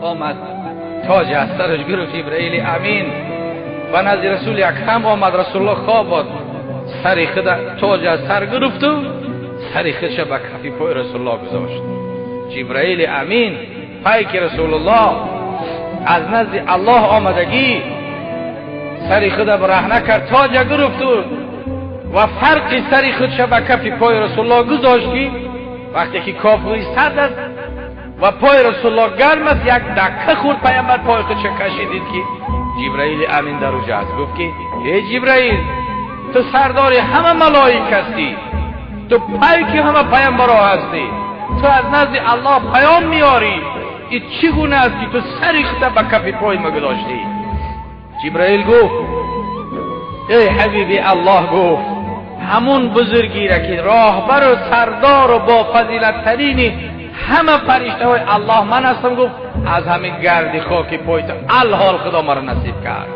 آمد تاج از سرش گرفت. جبرئیل امین به نزد رسول اکرم آمد. رسول الله خواب بود، سر خود تاج از سر گرفت و سر خودش به کفی پای رسول الله گذاشت. جبرئیل امین پیک رسول الله از نزد الله آمدگی سر خود برهنه کرد، تاج گرفت و فرق سر خودش به کفی پای رسول الله گذاشت که وقتی که کافوری سرد است و پای رسول الله گرم است، یک دکه خورد پیامبر پای خودش کشید، دید که جبرئیل امین در اوج است. گفت که ای جبرئیل، تو سردار همه ملائک هستی، تو پیک همه پیامبرها هستی، تو از نزد الله پیام میاری، این چگونه است که تو سر خود به کف پای ما گذاشتی؟ جبرئیل گفت ای حبیبی الله، گفت همون بزرگی را که راهبر و سردار و با فضیلت ترین همه فرشته های الله من هستم، گفت از همین گرد خاک پای تو الحال خدا مرا نصیب کرد.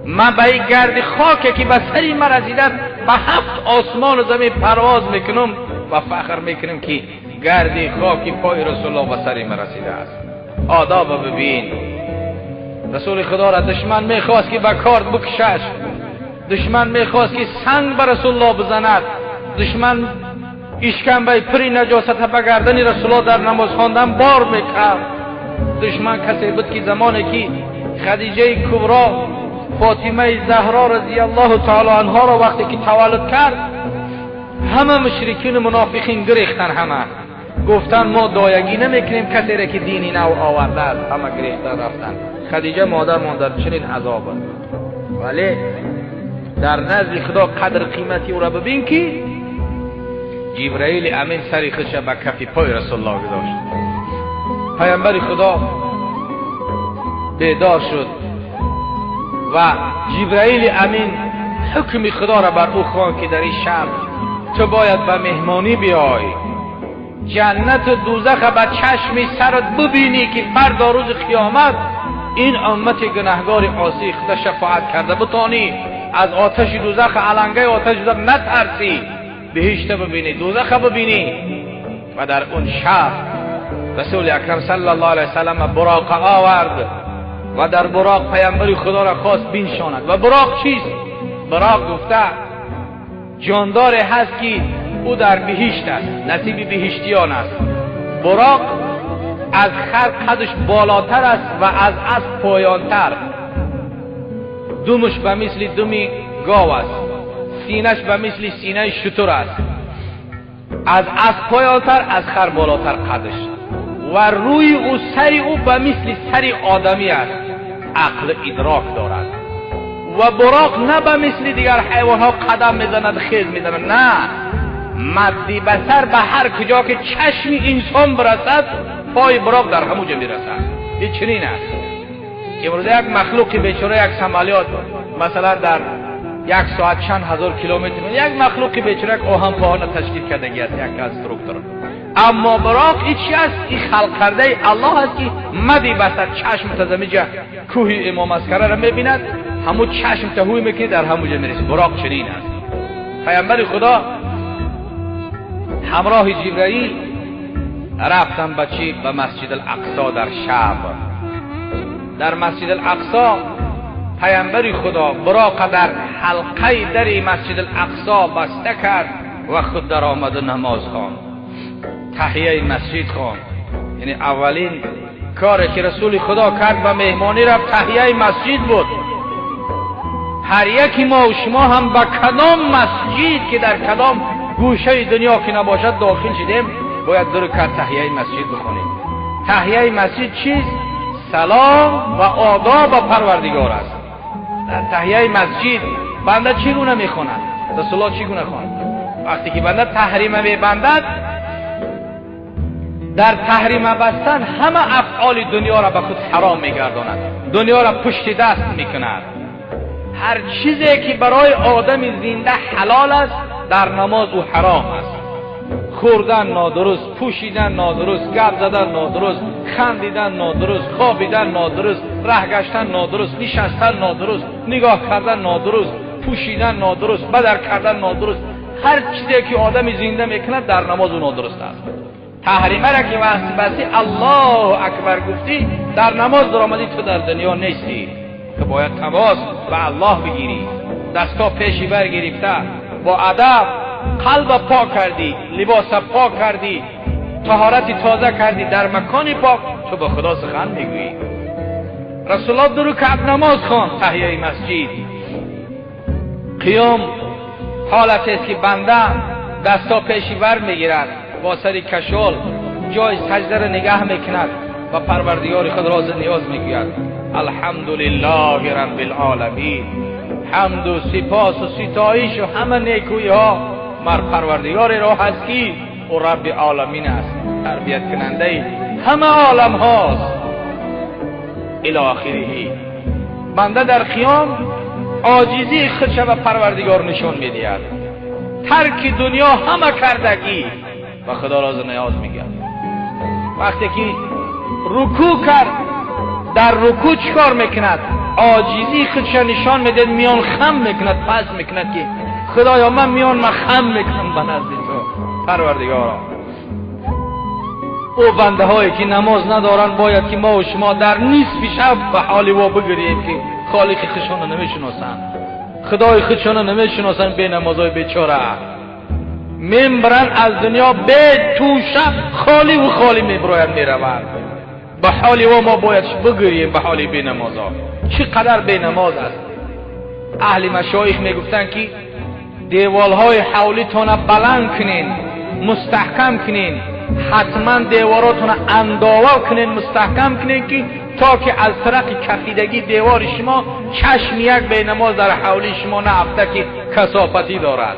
من به این گرد خاکی که به سری من رسیده است به هفت آسمان و زمین پرواز میکنم و فخر میکنم که گرد خاک پای رسول الله به سری من رسیده است. آداب ببین، رسول خدا را دشمن میخواست که به کارد بکشش، دشمن میخواست که سنگ به رسول الله بزند، دشمن اشکمبه پری نجاست به گردن رسول الله در نماز خواندن بار میکرد. دشمن کسی بود که زمانی که خدیجه کبرا فاطمه زهرا رضی الله تعالی عنها را وقتی که تولد کرد، همه مشرکین و منافقین گریختن، همه گفتن ما دایگی نمیکنیم کسی را که دینی نو آورده است. همه گریختن رفتن. خدیجه مادر مان در چنین عذاب است، ولی در نزد خدا قدر قیمتی او را ببین که جبرئیل امین سر خودش به کف پای رسول الله گذاشت. پیامبر خدا بیدار شد و جبرئیل امین حکم خدا را بر او خواند که در این شب تو باید به مهمانی بیای، جنت و دوزخ به چشم سرت ببینی که فردا روز قیامت این امت گناهگار عاصی خدا شفاعت کرده بتانی، از آتش دوزخ علنگه آتش دوزخ نترسی، بهشت ببینی، دوزخ ببینی. و در اون شب رسول اکرم صلی الله علیه وسلم براق آورد و در براق پیامبر خدا را خواست بینشاند. و براق چیست؟ براق گفته جاندار هست که او در بهشت است، نصیب بهشتیان است. براق از خر قدش بالاتر است و از اسب پایانتر، دمش به مثل دم گاو است، سینه‌اش به مثل سینه شتر است، از اسب پایانتر، از خر بالاتر قدش، و روی او سر او به مثل سر آدمی است، عقل ادراک دارد. و براق نه به مثل دیگر حیوانها قدم میزند خیز میزند، نه، مدی بصر به هر کجا که چشم انسان برسد پای براق در همونجا میرسد. این چنین است. امروز یک مخلوق بیچاره یک سمالیات مثلا در یک ساعت چند هزار کیلومتر، یک مخلوق بیچاره یک آهن پاهان تشکیل کردگی است، یک کنسترکتور. اما براق این چی است؟ این خلق کرده الله است که مدی بصر چشم تزمیجه کوه امام عسکره را میبیند، همون چشم تهوی میکنه در همونجا میرسه. براق چنین است. پیامبر خدا همراه جبرئیل رفتن به چی؟ به مسجد الاقصا در شب. در مسجد الاقصا پیامبر خدا براق در حلقه در مسجد الاقصا بسته کرد و خود در آمد و نماز خواند، تحیه مسجد خواند. یعنی اولین کاری که رسول خدا کرد و مهمانی رفت تحیه مسجد بود. هر یکی ما و شما هم به کدام مسجد که در کدام گوشه دنیا که نباشد داخل شدیم باید دو رکعت تحیه مسجد بخونیم. تحیه مسجد چیست؟ سلام و آداب پروردگار است. در تحیه مسجد بنده چگونه میخواند؟ رسول الله چگونه خواند؟ وقتی که بنده تحریم میبندد، در تحریم بستن همه افعال دنیا را به خود حرام میگرداند، دنیا را پشت دست میکند. هر چیزی که برای آدم زنده حلال است در نماز او حرام است. خوردن نادرست، پوشیدن نادرست، گپ زدن نادرست، خندیدن نادرست، خوابیدن نادرست، ره گشتن نادرست، نشستن نادرست، نگاه کردن نادرست، پوشیدن نادرست، بدر کردن نادرست. هر چیزی که آدم زنده میکند در نماز او نادرست است. تحریمه را که وقتی بستی الله اکبر گفتی در نماز در آمدی، تو در دنیا نیستی. تو باید تماس به الله بگیری. دستا پیشی بر گرفته با ادب، قلب پاک کردی، لباس پاک کردی، طهارت تازه کردی، در مکان پاک تو به خدا سخن میگویی. رسول الله 2 رکعت نماز خواند تحیه مسجد. قیام حالت است که بنده دستا پیشی ور میگیرد، با سری کشال جای سجده را نگه میکند و پروردگار خود راز نیاز میگوید. الحمدلله رب العالمین. حمد و سپاس و ستایش و همه نیکویی ها مر پروردگار را هست که او رب عالمین است، تربیت کننده همه عالم هاست. الی آخره. بنده در قیام عاجزی خودش به پروردگار نشان میدهد، ترک دنیا همه کردگی و خدا راز نیاز میگه. وقتی که رکوع کرد، در رکوع چکار میکند؟ عاجزی خودش نشان میده، میان خم میکند، پس میکند که خدایا من میان من خم میکنم به نزد تو پروردگارا. او بنده هایی که نماز ندارن باید که ما و شما در نصف شب به حال وا بگیریم که خالق خودشان رو نمیشناسن، خدای خودشان رو نمیشناسن، به نمازهای بیچاره میبرن از دنیا به توشه خالی و خالی میبراید میروند. به حال و ما باید بگیریم به حال بی نمازها. چقدر بی نماز است. اهل مشایخ میگفتن که دیوالهای حولیتان بلند کنین، مستحکم کنین، حتما دیواراتون انداوه کنین، مستحکم کنین که تا که از طرق کفیدگی دیوار شما چشم یک بی نماز در حولی شما نه که کثافتی دارد.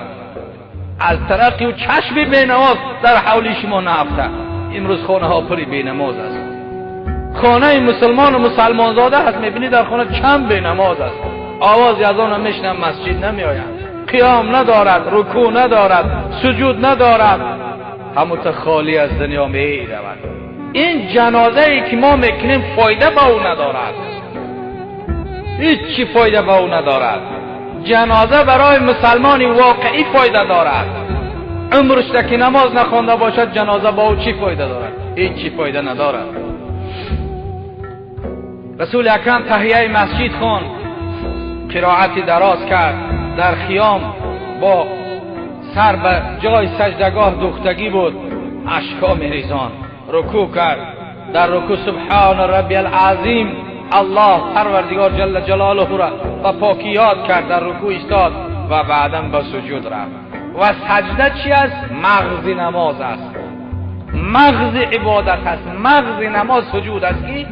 از طرق و چشم بی نماز در حولی شما نه افته. امروز خانه ها پری بی نماز است. خانه مسلمان و مسلمان زاده هست، میبینی در خانه چند بی نماز است. آواز از آن میشنم مسجد نمیآیند، قیام ندارد، رکوع ندارد، سجود ندارد، همون خالی از دنیا میرود. این جنازه ای که ما میکنیم فایده با او ندارد، هیچی فایده با او ندارد. جنازه برای مسلمانی واقعی فایده دارد. عمرش که نماز نخوانده باشد جنازه با او چی فایده دارد؟ هیچی فایده ندارد. رسول اکرم تحیه مسجد خواند، قرائت دراز کرد، در خیام با سر به جای سجدگاه دوختگی بود، اشکا میریزان. رکوع کرد، در رکوع سبحان ربی العظیم، الله پروردگار جل جلاله را با پاکی یاد کرد، در رکوع ایستاد و بعدا به سجود رفت. و سجده چی است؟ مغز نماز است، مغز عبادت است، مغز نماز سجود است که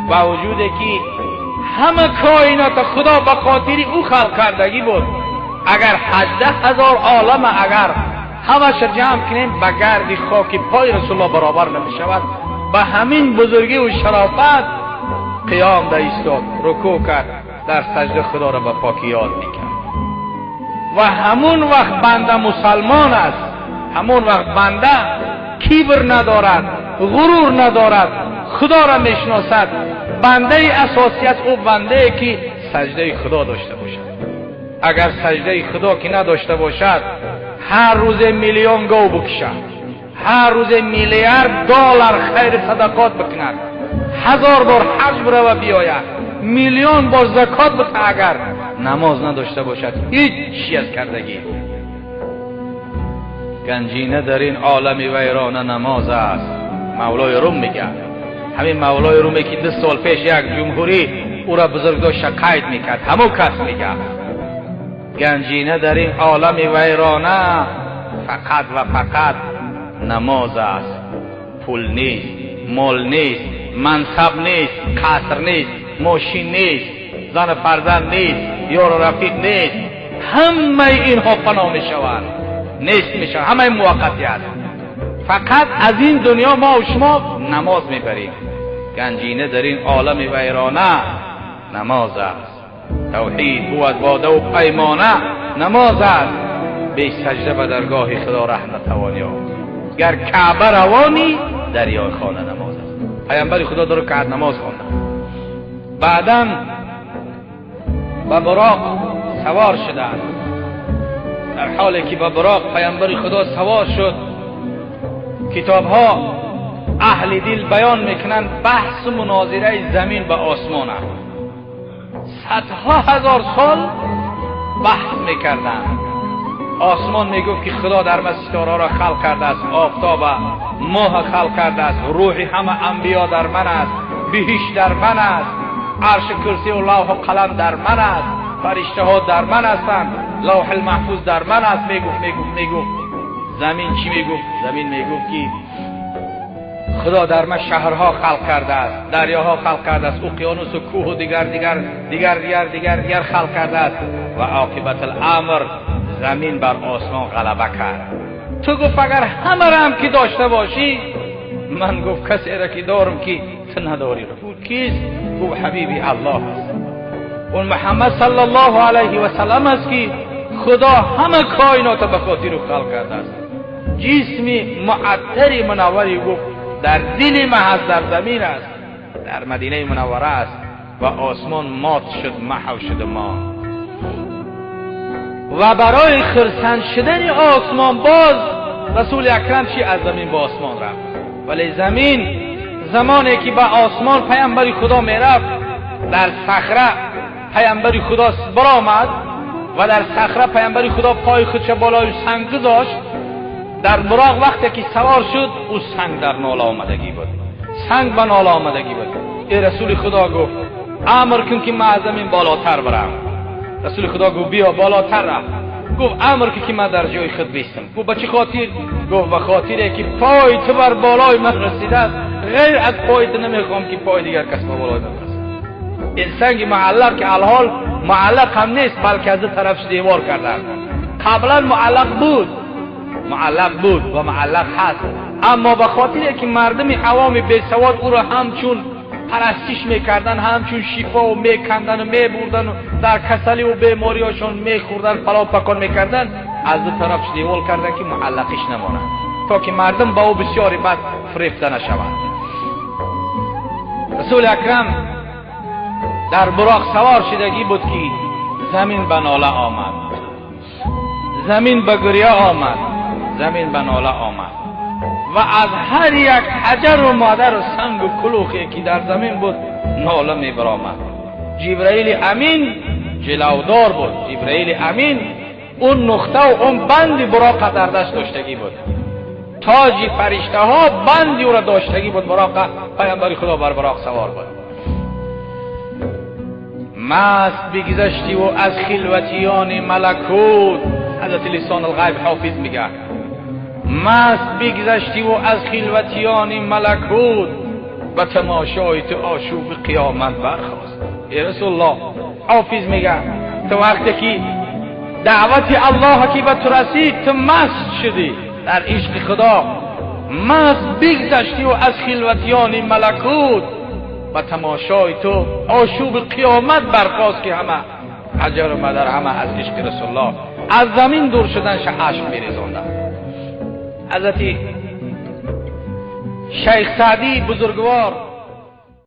با وجود که همه کائنات خدا به خاطر او خلق کردگی بود، اگر 18,000 عالم اگر همش جمع کنیم به گرد خاک پای رسول الله برابر نمی شود. به همین بزرگی و شرافت قیام در ایستاد، رکوع کرد، در سجده خدا را به پاکی یاد میکرد. و همون وقت بنده مسلمان است، همون وقت بنده کبر ندارد، غرور ندارد، خدا را میشناسد. بنده اساسی است او بنده که سجده خدا داشته باشد. اگر سجده خدا که نداشته باشد، هر روز میلیون گاو بکشد، هر روز میلیارد دلار خیر صدقات بکند، 1000 بار حج بره و بیاید، میلیون بار زکات بده، اگر نماز نداشته باشد هیچ چیز از کردگی. گنجینه در این عالم ویرانه نماز است. مولای روم میگه، همین مولای روم که 2 سال پیش یک جمهوری او را بزرگ داشت قید میکرد، همون کس میگه گنجینه در این عالم ویرانه فقط و فقط نماز است. پول نیست، مال نیست، منصب نیست، قصر نیست، ماشین نیست، زن فرزند نیست، یار و رفیق نیست، همه اینها فنا میشوند، نیست میشوند، همه موقتی است. فقط از این دنیا ما و شما نماز میبریم. گنجینه در این عالم ویرانه نماز است. توحید بود وعده و پیمانه نماز است. بی سجده به درگاه خدا ره نتوانی یافت، گر کعبه روانی دریای خانه نماز است. پیامبر خدا 2 رکعت نماز خواند، بعدا به براق سوار شدند. در حالی که به براق پیامبر خدا سوار شد، کتاب ها اهل دل بیان میکنن بحث و مناظره زمین به آسمان است. صدها هزار سال بحث میکردن. آسمان میگفت که خدا در من ستاره را خلق کرده است، آفتاب ماه خلق کرده است، روح همه انبیا در من است، بهشت در من است، عرش کرسی و لوح و قلم در من است، فرشته ها در من هستند، لوح المحفوظ در من است. میگفت میگفت میگفت. زمین چی میگفت؟ زمین میگفت که خدا در من شهرها خلق کرده است، دریاها خلق کرده است، اقیانوس و کوه و دیگر دیگر دیگر دیگر دیگر دیگر خلق کرده است. و عاقبت الامر زمین بر آسمان غلبه کرد. تو گفت اگر همه را هم که داشته باشی، من گفت کسی را که دارم که تو نداری. گفت کیست؟ گفت حبیبی الله است، اون محمد صلی الله علیه و سلم است که خدا همه کائنات به خاطر او خلق کرده است. جسم معطر منوری گفت در دل ما هست، در زمین است، در مدینه منوره است. و آسمان مات شد، محو شد ما. و برای خرسند شدن آسمان باز رسول اکرم چی از زمین به آسمان رفت. ولی زمین زمانی که به آسمان پیامبر خدا میرفت، در صخره پیامبر خدا برآمد و در صخره پیامبر خدا پای خودش بالای سنگ گذاشت. در براق وقتی که سوار شد، او سنگ در ناله آمدگی بود، سنگ به ناله آمدگی بود. ای رسول خدا گفت امر کن که من از زمین بالاتر برم. رسول خدا گفت بیا بالاتر رفت. گفت امر کن که من در جای خود بیستم. گفت به چه خاطر؟ گفت به خاطر که پای تو بر بالای من رسیده است، غیر از پای تو نمیخوام که پای دیگر کس به بالای من برسد. این سنگ معلق که الحال معلق هم نیست، بلکه از طرفش دیوار کردن. قبلا معلق بود، معلق بود و معلق هست، اما به خاطر که مردم عوام بیسواد او را همچون پرستش میکردن، همچون شفا و میکندن و میبردن و در کسلی و بیماریاشون میخوردن، پلاو پکان میکردن، از دو طرفش دیوال کردن که معلقش نماند تا که مردم با او بسیاری بد فریفته نشوند. رسول اکرم در براق سوار شدگی بود که زمین به ناله آمد، زمین به گریه آمد، زمین به ناله آمد و از هر یک حجر و مادر و سنگ و کلوخی که در زمین بود ناله می برآمد. جبرئیل امین جلودار بود. جبرئیل امین اون نقطه و اون بند براق در دست داشتگی بود، تاج فرشته ها بندی او را داشتگی بود. براق پیامبر خدا بر براق سوار بود. مست بگذشتی و از خلوتیان ملکوت، حضرت لسان الغیب حافظ میگه مست بگذشتی و از خلوتیان ملکوت، به تماشای تو آشوب قیامت برخاست. ای رسول الله، حافظ میگه تو وقتی که دعوت الله که به تو رسید تو مست شدی در عشق خدا، مست بگذشتی و از خلوتیان ملکوت، به تماشای تو آشوب قیامت برخاست که همه حجر و مدر همه از عشق رسول الله از زمین دور شدنش اشک میریزاندن. حضرت شیخ سعدی بزرگوار